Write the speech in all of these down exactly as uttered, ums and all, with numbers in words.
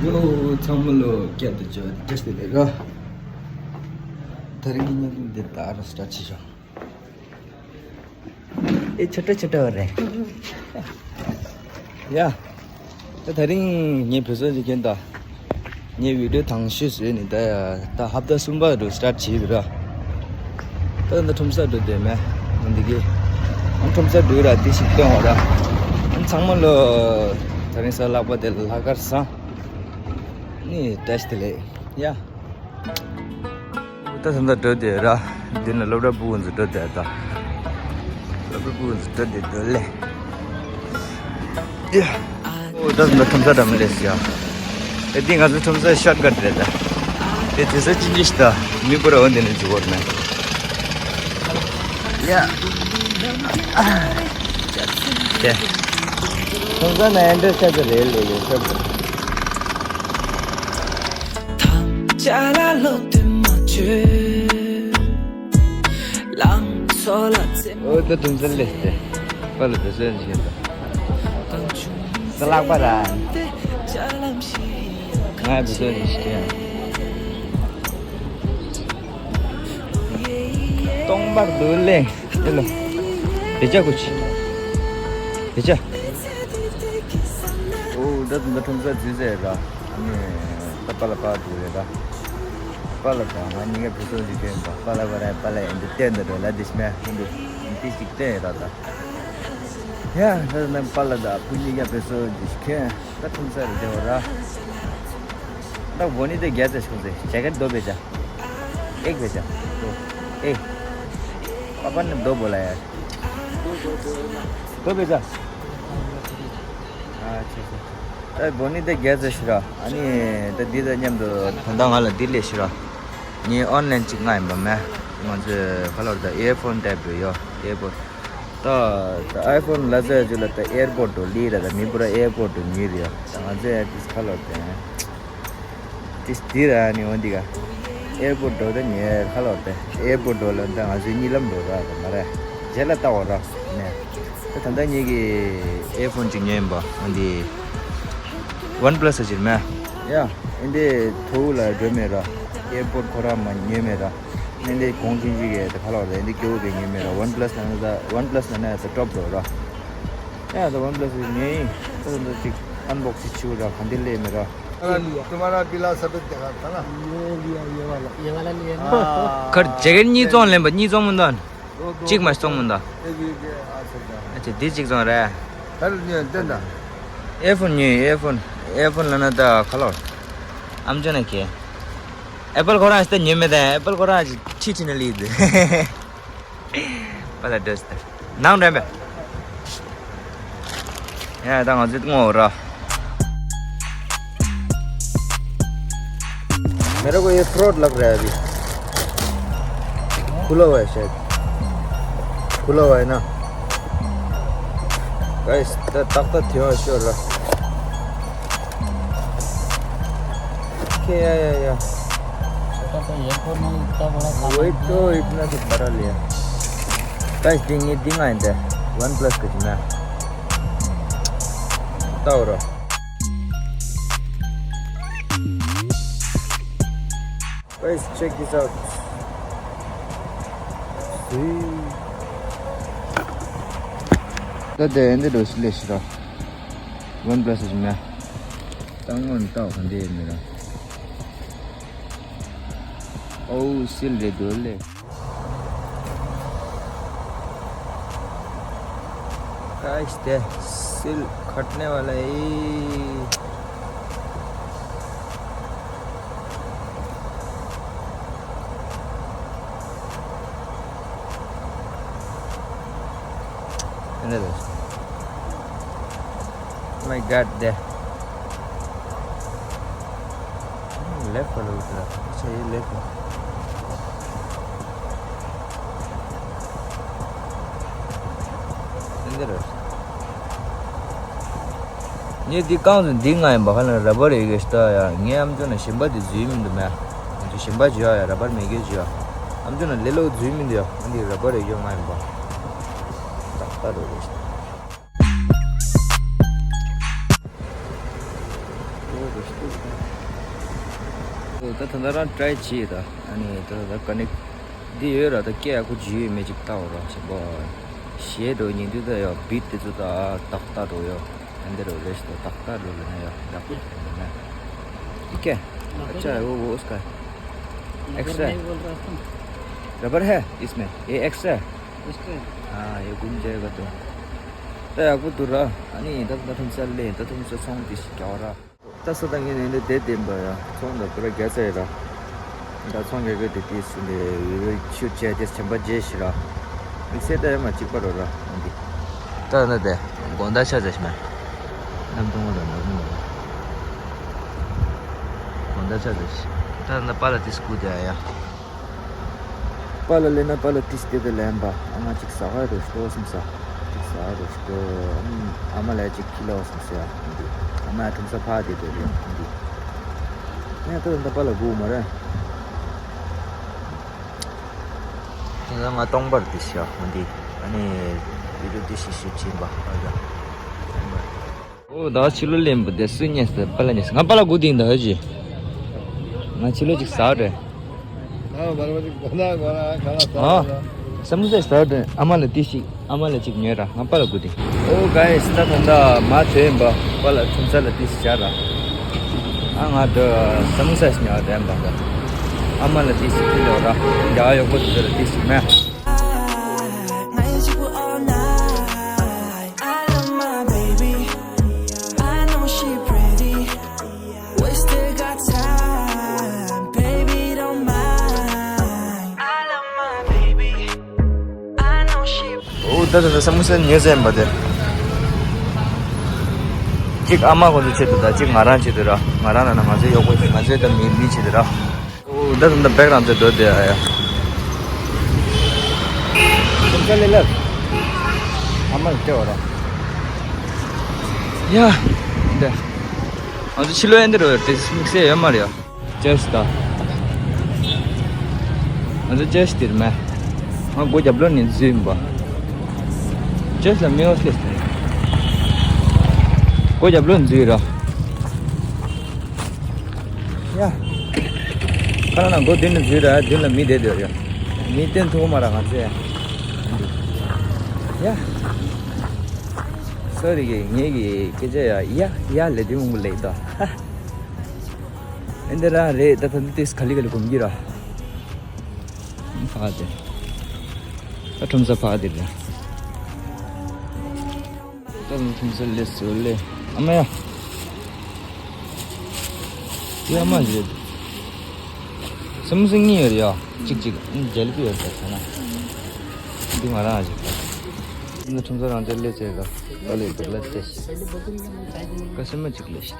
ཡོ། ཚང་མ་ལོ་སྐྱབས་དང་བཅོལ་བ་བཀྲ་ཤིས་བདེ་ལེགས་ར། དེ་རིང་གི་བརྙན་ཐུང་འདི་ད་ར་སི་ཊར་ཊི་བྱེད་ཆོག་ཨེ་ཆོ་འདྲ་ཆོ་འདྲ་བ་རེད། ཡ། ད་དེ་རིང་ངའི་བུ་སོ་ཅིག་ཁྱེད་དང་། ངའི་བི་ཌིའོ་དང་ཤོས་བཟོས་ནས་ད་ད་ཧབ་ཏ་གསུམ་པ་རུ་སི་ཊར་ཊི་བྱེད་ཀྱི་ར། ད་ད་ཁྲོམ་ས་འགྲོ་བསྡད་མེད། འདི་གི་ཨང་ཁྲོམ་ས་འགྲོ་ར་དེ་ཞིག་སྟོན་འོ་ར། ཨང་ཚང་མ་ལོ་དེ་རིང་གཟའ་ལྷག་པ་དེ་ལ་ལྷག་དཀར་བཟང་། ནི་བཀྲ་ཤིས་བདེ་ལེགས། ཡ། ད་ད་ལྟ་འགྲོ་བསྡད་ར། འདི་ནས་སློབ་གྲྭ་སྤུ་གུ་ཚོ་འགྲོ་བསྡད་ད། སློབ་གྲྭ་སྤུ་གུ་ཚོ་འགྲོ་བསྡད་འདོད་ལེ། ཡ། ཨོ་ད་ད་ཁྲོམ་ས་འགྲམ་སླེབས་ཡ། ཨེ་འདི་ང་ཚོ་ཁྲོམ་ས་ཤོཊ་ཀཊ་རེད་ད། དེ་དུས་ཚོད་ཅི་འཇིགས་ད། མི་པུ་ར་འོ་འདི་ནས་འཇུག་གོ་ནས། ཡ། ཁྲོམ་ས་ན་ཨེ་འདྲ་ཆགས་ཀྱི་རེད་ལེ་ཡོད་ས་རེད། ཐམས་ཅད་ལ་བློ་གཏད་མ་བྱོས། ལམ་སོགས་ལ་རྩེད་མོ། ཨོ་ད་དུང་ཚན་ལས་ཏེ། པ་ལ་དུ་སོན་ཞིག་ད། ས་ལག་པ་ར། ང་དུ་སོན་ཞིག་ཡ། སྟོང་པར་འདུག་ལེ། དེ་ལ། དེ་ཅག་གུ་ཆི། དེ་ཅག་ཨོ་ད་དུང་ད་ཁྲོམ་ས་འཛུལ་ཟེར་ར། ཨ་ནི་ད་པཱ་ལགས་ཕར་འགྲོ་རེད་ད། པཱ་ལགས་དང་ང་གཉིས་ཀ་བུ་སོ་ཞིག་སྟོན་དང་པཱ་ལགས་པཱ་ལགས་པཱ་ལགས་ཨེ་འདི་བསྟན་ད་འགྲོ་ལ་འདི་ཤི་མེ་ཧུན་དུ་འདི་ཞིག་བསྟན་ར་ད། ཡ་ད་ནང་པཱ་ལགས་དང་བུ་གཉིས་ཀ་བུ་སོ་ཞིག་ཁྱེད་ད་ཁྲོམ་ས་རེད་དེ་བ་ར། ད་འོ་ནི་དེ་རྒྱ་ཚ་ཤོང་ཚེ་ཇེ་ཀེཊ་རྡོ་བེ་ཅ། ཨེག་བེ་ཅ། རྡོ། ཨེ། པཱ་པཱ་ནི་རྡོ་བོ་ལ་ཡ། རྡོ་བེ་ཅ། ཨ་ཆེ་ཆེ། ད་བོ་ནི་དེ་རྒྱལ་ཟེར་ཤི་ར། ཨ་ནི་ད་འདི་དང་མཉམ་དུ་ད་ལྟ་ང་ལ་འདི་ལས་ཤི་ར། ངའི་ཨོན་ལན་གཅིག་མངགས་ཡིན་པ་མེད། ང་ཚོས་ཁ་ལོར་ད་ཨེར་ཕོན་ཊའིབ་རེ་ཡོད་ཨེར་ཕོན། ད་ད་ཨའི་ཕོན་ལ་ཟེར་རྒྱུ་ལ་ད་ཨེར་པོར་ཊུ་ལི་ར་ད་མི་བུ་ར་ཨེར་པོར་ཊུ་ཉིད་རེད་ཡ། ད་ང་ཚོས་ཨ་ཏིས་ཁ་ལོར་ད། ཏིས་འདི་ར་ནི་འོན་འདི་ག་ཨེར་པོར་ཊུ་འགྲོ་ད་ངས་ཁ་ལོར་ད་ཨེར་པོར་ཊུ་འགྲོ་ལ་ད་ང་ཚོའི་གཉིད་ལམ་འགྲོ་ར་ད་མ་རེད། རྗེས་ལ་ལྟ་བ་ར་ནས། ད་ད་ལྟ་ངེད་ཀྱི་ཨེར་ཕོན་གཅིག་ཉོས་ཡིན་པ་འོན་འདི། ཝན་པ་ལ་སི་ཟེར་མེད། ཡ། ཨེ་འདི་ཐོ་བུ་ལ་འགྲོ་མེད་ར། ཨེར་པོར་ཊུ་ཁོ་ར་མ་ཉོས་མེད་ར། ཨེ་འདི་གོང་ཆེན་གཅིག་གི་ད་ཁ་ལོར་ད་ཨེ་འདི་སྐྱོ་བོ་གི་ཉོས་མེད་ར། ཝན་པ་ལ་སི་ན་ད་ཝན་པ་ལ་སི་ན་ན་ད་ཊོབ་འགྲོ་ར། ཡ་ད་ཝན་པ་ལ་སི་ཉོས་ཡིན། ད་ད་ད་ཅིག་ཨན་བོག་སི་བྱེད་ར་ག་འདི་ལས་མེད་ར། तुम्हारा तुम्हारा पीला सफेद दिखा था ना। ये लिया, ये वाला, ये वाला लिया ना। हाँ। ཁར་ཇེ་ཀེཊ་གཉིས་བཙོང་ལེན་པ་གཉིས་བཙོང་མི་འདུག་ཨ། दो, दो, གཅིག་མ་བཙོང་མི་འདུག་ཨ། एक, एक, एक, आ सकता है। ཨ་ཅེ་འདི་གཅིག་བཙོང་རེད། ཁར་ཉོས་བསྟན་ད། ཨེར་ཕོན་ཉོས་ཨེར་ཕོན། ཨེར་ཕོན་ལ་ན་ད་ཁ་ལོར། ཨམ་ཅོ་ན་ཁེ། ཨེ་པལ་ཁོ་རང་ཞིག་ད་ཉོས་མེད་ད་ཨེ་པལ་ཁོ་རང་ཞིག་ཁྲི་ཁྲི་ན་ལི་འདུག་པ་ལ་འདྲ་སྟེ། ནང་འདྲ་མེད། ཡ་ད་ང་ཚོས་ངོ་ར། मेरे को ये फ्रॉड लग रहा है अभी। खुला हुआ है शायद। खुला हुआ है ना। गाइस, ད་ཏག་ཏག་ཐེ་བ་ཤོར་ར། क्या, या, या, या। छोटा सा एयरपोर्ट में इतना बड़ा सामान वही तो, दिया। इतना तो बड़ा लिया। गाइस, दी ངའི་འདི་ང་ཡིན་ད། ཝན་པ་ལ་སི་གི་ཅིག་ན། ལྟ་འོ་ར། Guys, check this out. ད་དེ་འདི་འགྲོ་སི་ལས་ཤི་ར། ཝན་པ་ལ་སི་ཅིག་ན། ད་སྔོན་ལྟ་བ་ག་འདྲ་ཡོད་མེད་ར། ཨོ་སིལ་རེད་འདུག་ལེ། गाइस, दे सिल कटने वाला है। Another. My God, दे। लेफ्ट वाला उतरा। अच्छा, ये लेफ्ट है। འདིར། ངས་འདི་རྐང་དུ་འདི་ང་ཡིན་པ་ཁ་ལ་ར་བར་ཡོད་གི་ཤི་ད་ཡ། ངས་ཨམ་ཅོག་ན་ཞིམ་པ་འདི་འཛུལ་མི་འདུག་མེ། ང་ཚོ་ཞིམ་པ་བྱོས་ཡ། ར་བར་མེད་གི་བྱོས་ཡ། ཨམ་ཅོག་ན་ལེ་ལོ་འཛུལ་མི་འདུག་ཡ། ང་འདི་ར་བར་ཡོད་གི་ང་ཡིན་པ། ཏག་ཏག་རེད་གི་ཤི་ད། ད་ད་ད་རང་ཊ་རའི་བྱེད་ད། ཨ་ནི་ད་ད་ད་ཀ་ནེག་འདི་ཡོད་ར། ད་སྐད་ཡག་པོ་ཇི་ཡོད་མེད་ཅིག་ལྟ་འོ་ར། ཆེན་པོ་གཞས་འགྲོ་ཉིན་དུས་ད་ཡོད། བིཊ་དེ་ཚོ་ད་ཏག་ཏག་འགྲོ་ཡོད། ཨ་འདི་རོ་རེ་ཞིག་ད་ཏག་ཏག་འགྲོ་ལ་ན་ཡོད། ཡག་པོ་འགྲོ་ན། ठीक है। अच्छा है वो, वो उसका है। एक्स्ट्रा है। रबर है इसमें, ये एक्स्ट्रा है। ཨ་ཡོད་དགུ་མཇལ་ག་དུ། ད་ཡག་པོ་འདུག་ར། ཨ་ནི་ད་ད་ཐུམ་ས་ལེ་ད་ཐུམ་ས་ཚོང་དེ་ཞིག་རྒྱག་ར། ད་ས་ད་ངས་ནས་འདི་བསྡད་བསྡད་པ་ཡ། ཚོང་ད་པུ་ར་རྒྱ་ས་ཡི་ར། ད་ཚོང་རྒྱག་གི་དེ་དེ་སུ་འདི་ཆུ་ཆད་དེ་ཆེན་པ་རྗེས་ཤི་ར། དམིགས་བསལ་ད་ཡ་མ་གཅིག་པ་རོ་ར་འདི། ད་ན་དེ་དགོང་ད་ཆ་ཟེར་ཤི་མ། ནམ་དུང་བ་ད་ནམ་དུང་བ་ད། དགོང་ད་ཆ་ཟེར་ཤི། ད་ན་པ་ལ་དེ་སྐུ་དེ་ཡ། པཱ་ལགས་ལེན་ན་པཱ་ལགས་ཏིས་ཏེ་ཏེ་ལེན་པ། ཨ་མ་ཅིག་ཟ་ཧ་རོ་ཤི་ཏོ་སམ་ས། ཅིག་ཟ་ཧ་རོ་ཤི་ཏོ། ཨམ། ཨ་མ་ལ་ཅིག་ཁི་ལོ་སམ་ས་ཡ་འདི། ཨ་མ་ཁྲུམ་ས་ཕ་དེ་དེ་རེད་འདི། ཡ་ཏོ་ད་པཱ་ལགས་གུ་མ་རེད། དེ་ན་ང་སྟོང་པར་ཏིས་ཡ་འདི། ཨ་ནི་བི་ཌིའོ་ཏིས་ཤི་ཤི་ཅིན་པ་ཨ་ཡ། ཨོ་ད་ཕྱི་ལོ་ལེན་པ་དེ་སུ་ཉེས་ཟེར་པཱ་ལགས་ཉེས། ང་པཱ་ལགས་གུ་དིང་ད་ཧ་ཅི། ང་ཕྱི་ལོ་ཅིག་ཟ་རེད། ཨ་སམ་མུ་ས་ཟ་རེད། ཨ་མ་ལ་ཏི་ཤི། ཨ་མ་ལ་ཅིག་ཉོས་ར། ང་པཱ་ལགས་གུ་དིང་། ཨོ་གཱ་ཡིས་ད་ད་ད་མ་ཐོས་ཡིན་པ། པཱ་ལགས་ཁྲུམ་ས་ལ་ཏི་ཤི་བྱ་ར། ཨ་ང་ད་སམ་མུ་ས་ཉོ་ར་ཡིན་པ་ད། ཨ་མ་ལ་ཏི་ཤི་ཁི་ལོ་ར། རྒྱ་ཡོག་པོ་དེ་ཚོ་ལ་ཏི་ཤི་མེད། I love my baby. I know she pretty. We still got time, baby, don't mind. I love my baby. I know she. ཨོ་ད་ད་ད་སམ་མུ་ས་ཉོས་ཟེར་ཡིན་པ་དེ། གཅིག་ཨ་མ་ཁོང་ཚོའི་ཆེད་དུ་དང་གཅིག་ང་རང་ཆེད་དུ་ར། ང་རང་ལ་ན་ང་ཚོའི་གཡོག་པོ་ང་ཚོའི་ད་མི་མི་ཆེད་དུ་ར། ཨོ་ད་ད་ད་བེག་རང་ཚོའི་འགྲོ་དེ་ཨ་ཡ། སམ་ས་ལེ་ལབ། ཨ་མ་ལ་སྤྲད་བ་ར། ཡ། འདི། ང་ཚོ་ཕྱི་ལོགས་ཡན་འདི་རུ་དེ་དམིགས་བསལ་ཡོད་མ་རེད་ཡ། ཅེས་ད། ང་ཚོ་ཅེས་དེར་མེད། ང་སྒོ་རྒྱབ་ལོགས་ནས་འཛུལ་ཡིན་པ། ཅེས་ལ་མི་འོ་སླེབས་ཏེ། སྒོ་རྒྱབ་ལོགས་འཛུལ་ར། ཡ། ཁ་ལ་ན་སྒོ་མདུན་ནས་འཛུལ་ར། མདུན་ལ་མི་བསྡད་སྡོད་ཡ། མི་བསྟན་ཐུབ་མ་ར་ང་ཚོས། ཡ། སོ་རི་གི་ངེད་ཀྱི་སྐད་ཆ་ཡ་ཡ་ཡ་ལས་དུས་མང་པོ་ལས་ད། ཨེ་འདི་རང་རེད་ད། ད་འདི་ཏིས་ག་ལི་ག་ལི་གོམ་གྱི་ར། ཕ་དེ། ད་ཁྲོམ་ས་ཕ་དེ་རེད། ད་ཁྲོམ་ས་ལས་སུ་ལས། ཨ་མ་ཡ། ཡ་མ་རེད། སམ་སང་གཉིས་ཡོད་རེད་ཡ། གཅིག་གཅིག་ཨ་ནི་ཇེ་ལི་པི་ཡོད་རེད་ད་ན། འདི་ང་རང་ཞིག་ད། འདི་ཁྲོམ་ས་རང་དེ་ལས་ཚེ་ད། ད་ལས་འདུག་ལ་ཏེ། ཀ་སི་མ་གཅིག་ལས་ཤིག་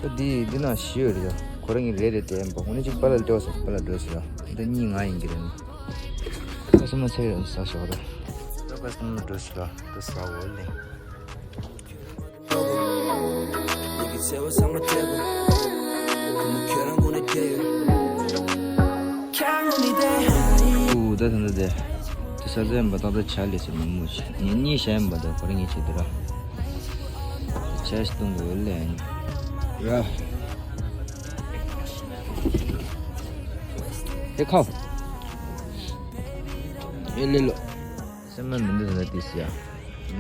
ད་འདི་འདི་ན་ཞི་ཡོད་རེད་ཡ། ཁོ་རང་གི་རེད་རེད་དེ་ཡིན་པ། ཧུ་ནི་གཅིག་པཱ་ལགས་ལྟེ་བ་སོང་། པཱ་ལགས་འགྲོ་ཟེར་ཡ། འདི་གཉིས་ང་ཡིན་གྱི་རེད་ནི། ཀ་སི་མ་ཚེ་ཡོད་ཟ་ཞོག་ར། ད་ཀ་སི་མ་འགྲོ་ཟེར་ཡ། ད་ཟ་འོ་ལེ། ཨུ་ད་ད་ད་དེ། དེ་ས་ཟན་པ་ཏག་ཏག་ཆ་ལེ་སི་མི་མོ་ཆེ། ངས་གཉིས་བཤད་པ་ད་ཁོ་རང་ངས་བྱེད་དུ་ར། ཆ་ཞིག་གཏོང་དགོས་ལེ་ཨ་ནི། ར། དེ་ཁའོ། ཨེ་ལེ་ལོ། སེམས་མ་མི་འདུག་ཟེར་ཏི་སི་ཡ།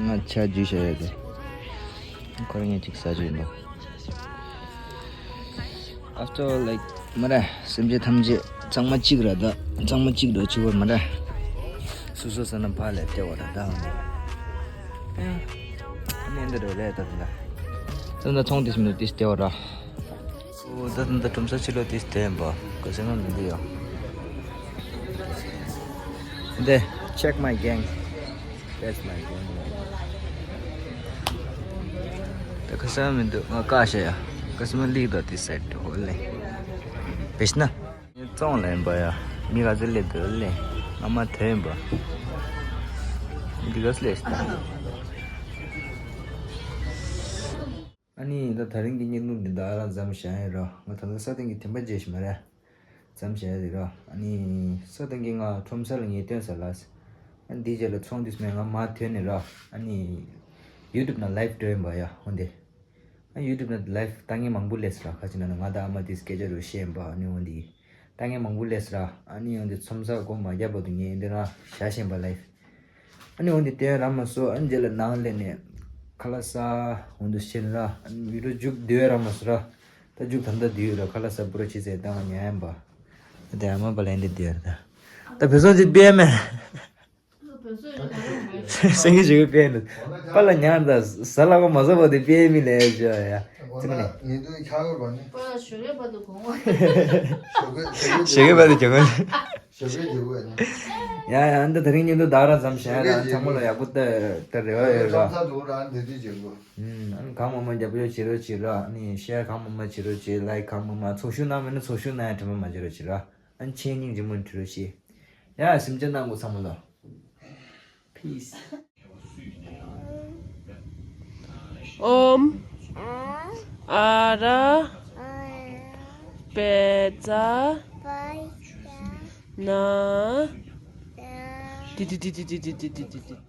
ང་ཆ་ཇུས་བྱ་ཡ་དེ། ཁོ་རང་ངས་ཅིག་ཟ་ཅིག་འདུག After like མ་རེད། སེམས་ཅན་ཐམས་ཅད་གཙང་མ་གཅིག་ར་ད། གཙང་མ་གཅིག་འགྲོ་ཆུ་བར་མ་རེད། སུ་སོ་ས་ན་ཕ་ལས་ལྟེ་བ་ར་ད། ཨ་ནི་འདི་འགྲོ་ལས་ད་ད། ད་ད་ཚོང་དེ་ཞིམ་ལ་དེ་ལྟེ་བ་ར། ཨོ་ད་ད་ད་ཁྲོམ་ས་ཕྱི་ལོགས་དེ་ལྟེ་བ་འགོ་སེམས་མ་མི་འདི་ཡོ། འདི། Check my gang. That's my gang. ད་ཁ་སང་མི་འདུག་ང་བཀག་བྱས་ཡ། ཁ་སང་མ་ལིག་དང་དེ་སེད་ཧོ་ལེ། བེས་ན། ངའི་བཙོང་ལེན་པ་ཡ། མི་ག་ཚོད་སླེབས་འདུག་ལེ། ང་མ་ཐོན་པ། འདི་ག་སླེབས་ཤི་ད། ཨ་ནི་ད་ད་རིང་གི་བརྙན་ཐུང་འདི་ད་རང་མཚམས་བཞག་ཡིན་རོ། ང་ད་ལྟ་ས་སྟེང་གི་དེན་པ་བརྗེད་ཤི་མ་རེད། མཚམས་བཞག་ཡ་རེད་རོ། ཨ་ནི་ས་སྟེང་གི་ང་ཁྲོམ་ས་ལ་ངས་སྟོན་ས་ལ། ཨ་ནི་འདི་རྗེས་ལ་ཚོང་འདུས་མེད་ང་མ་ཐོན་ནས་རོ། ཨ་ནི་ཡུ་ཊུབ་ནང་ལའིབ་འགྲོ་ཡིན་པ་ཡ་འོན་ཏེ། ཨ་ཡུ་ཊུབ་ནང་ལའིབ་ལྟ་མཁན་མང་པོ་སླེབས་སོང་ར། ཁ་ཅིག་ན་ན་ང་དང་ཨ་མ་དེ་སྐད་ཆ་རུ་བཤད་ཡིན་པ། ཨ་ནི་འོན་ཏེ་ལྟ་མཁན་མང་པོ་སླེབས་སོང་ར། ཨ་ནི་འོན་ཏེ་ཚོམ་ས་སྒོ་མ་བརྒྱབ་པ་དུ་ངས་འདི་རང་བཞག་བཞིན་པ་ལའིབ། ཨ་ནི་འོན་ཏེ་དེ་རང་མ་སོ། ཨ་ནི་རྗེས་ལ་ནང་སླེབས་ནས་ཁ་ལག་ཟ་འོན་ཏེ་ཤེས་ར། ཨ་ནི་བི་ཌི་ཡོ་མཇུག་བསྡུས་རང་མ་སོ་ར། ད་མཇུག་ད་ལྟ་བསྡུས་ཡོད་ར། ཁ་ལག་ཟ་པུ་ར་ཆི་ཟེར་ད་ང་ཉལ་ཡིན་པ། ད་དེ་ཨ་མ་པ་ལ་འདི་བསྡུས་ཡོད་ར། ད་ད་བུ་སོང་ཅིག་པེ་མེ། སེང་གེ་ཞིག་པེ་མེ། པ་ལ་ཉལ་ད་ཟ་ལ་གོ་མ་ཟ་བ་དེ་པེ་མི་ལས་ཞོ་ཡ། ཙི་མ་ནི། ཉིན་དུ་ཁྱག་གོ་བ་ནི། པ་ལ་ཞོ་གེ་བ་དུ་གོང་བ། ཞོ་གེ་ཞོ་གེ་ཞོ་གེ་བ་དུ་གྱོང་བ། ཞོ་གེ་ཞོ་གེ་ནི། ཡ་ཡ། འདི་ད་རིང་ཉིན་དུ་ད་ར་ཙམ་བྱས་ན་ཚང་མ་ལ་ཡག་པོ་ལྟ་ལྟ་རེ་བ་ཡོད་ར། ཙམ་ཚ་འདུག་ར་འདི་དུས་བྱེད་དགོས། ཨུམ། ཨ་ནི་གང་མང་མང་རྒྱབ་སྐྱོར་བྱེད་རོགས་བྱེད་ར། ཨ་ནི་ཤེར་གང་མང་མང་བྱེད་རོགས་བྱེད། ལའིཀ་གང་མང་མང་ཚོགས་ཞུགས་གནང་མེད་ན་ཚོགས་ཞུགས་གནང་ཡ་དྲན་པ་མ་བརྗེད་རོགས་བྱེད་ར། ཨ་ནི་མཆན་སྙིང་རྗེ་མོ་བྲིས་རོགས་བྱེད། ཡ་སེམས་ཅན་ནང་གོ་ཚང་མ་ལ། Peace. ཨོམ། ཨ་ར། པེ་ཙ། ན། ཏི་ཏི་ཏི།